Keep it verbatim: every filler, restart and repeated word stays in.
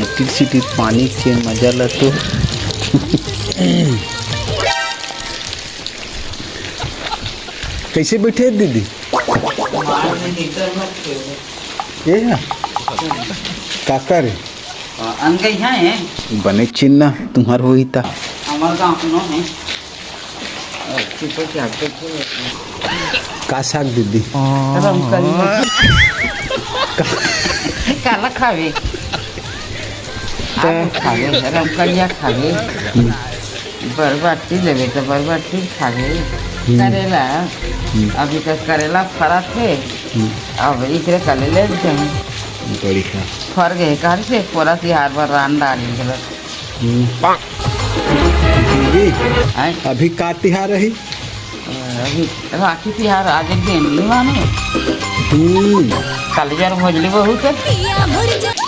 सिटिर सिटिर पानी के मजा ल तो। कइसे बइठे हे दीदी? ये हे? काकर हे? अनगई हे। बने चिन्ह तुम्हर होही त। हमर गाँव के नो हे। का साग दीदी? रमकलिया। काला खावे? आलू खावे, रमकलिया खावे। बरबट्टी लेबे त बरबट्टी खावे। करेला, अभी तक करेला फरत हे। अब इकरे कले ले जाए। बढ़िया। फर गए, घर से कोरा तिहार बर रान डाली गलत। हम्म। दीदी, आय? अभी का तिहार हे? अभी राखी तिहार आज एक दिन नहीं माने। हम्म। कल यार भोजली बहुत है।